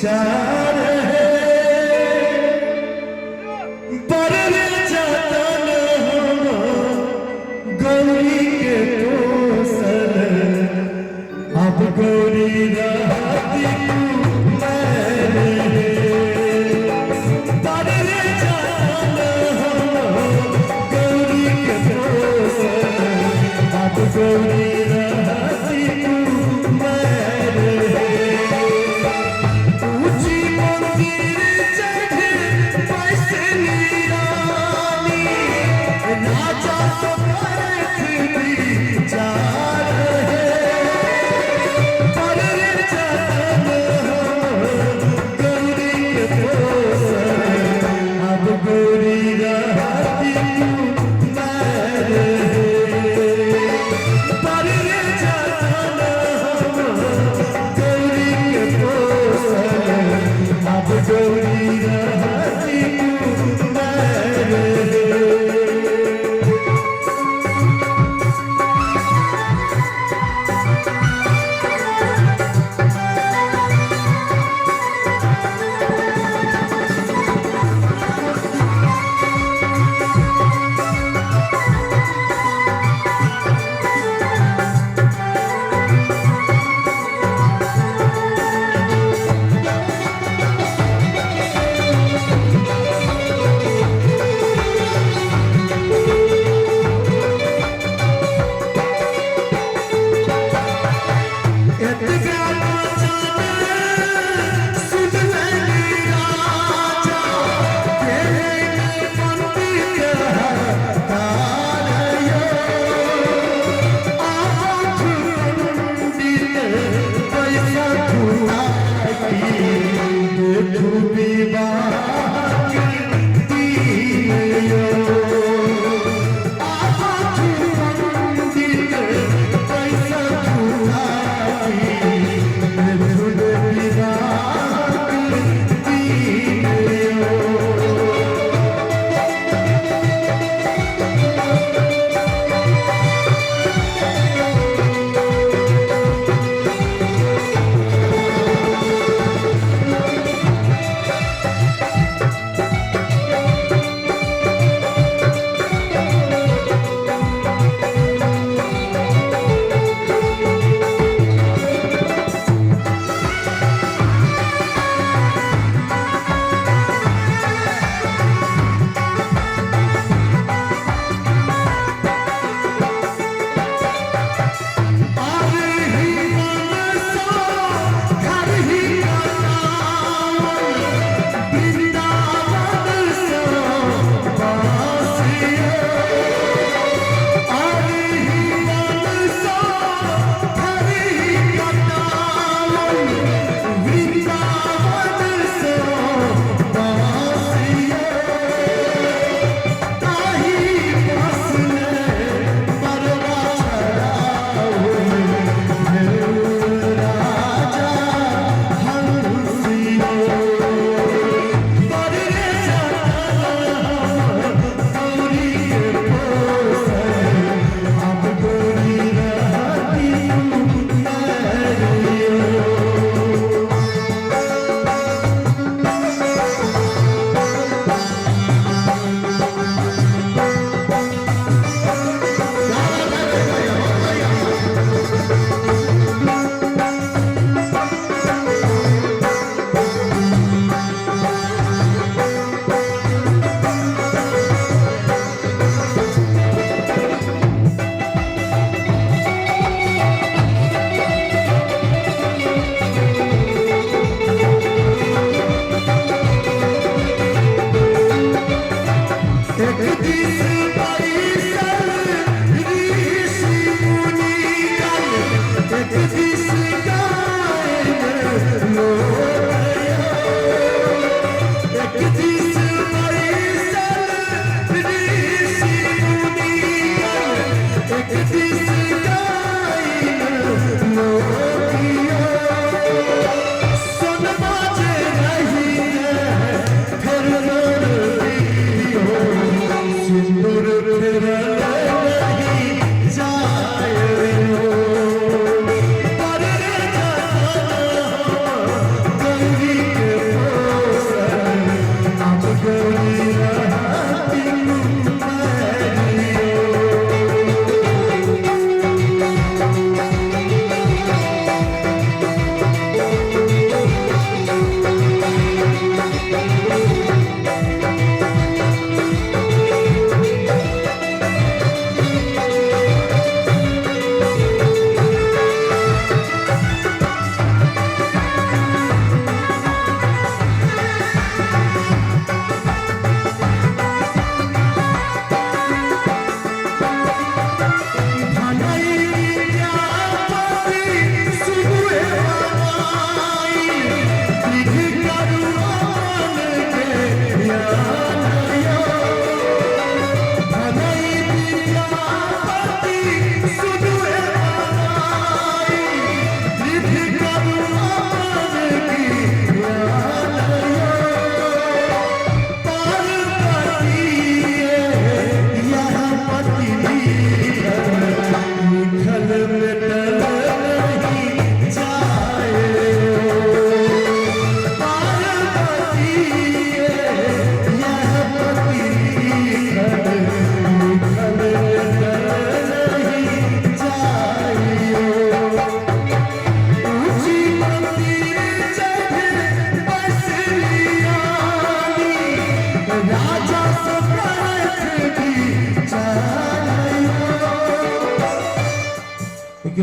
विचार हे। बररे जतन हम गौरी के पोसल, अब गौरी रहती कुमार हे। बररे जतन हम गौरी के पोसल, अब गौरी रहती कुमार हे। ऊंची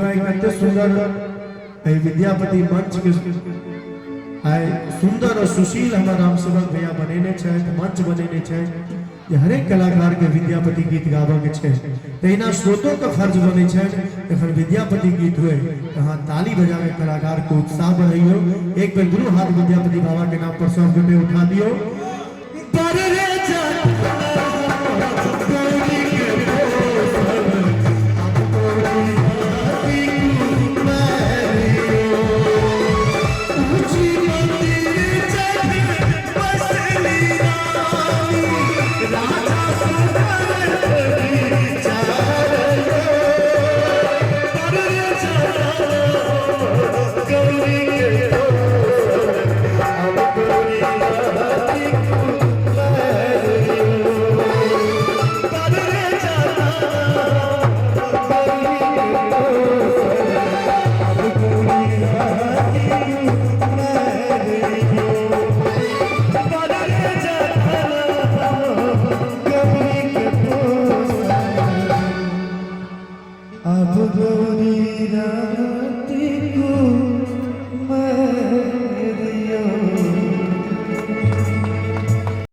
देखियौ आइ कते सुंदर एहि विद्यापति मंच के आइ सुंदर और सुशील हमर रामसेवक भैया बनेने छथि, मंच बनेने छथि जे हरेक कलाकार के विद्यापति गीत गाबऽ के छै। तहिना श्रोतो के फर्ज बनै छनि, जखन विद्यापति गीत हुए तऽ अहाँ ताली बजा के कलाकार के उत्साह बढ़ैयौ। एक बेर दुनू हाथ विद्यापति बाबा के नाम पर सब गोटे उठा दियौ। अब गौरी रात को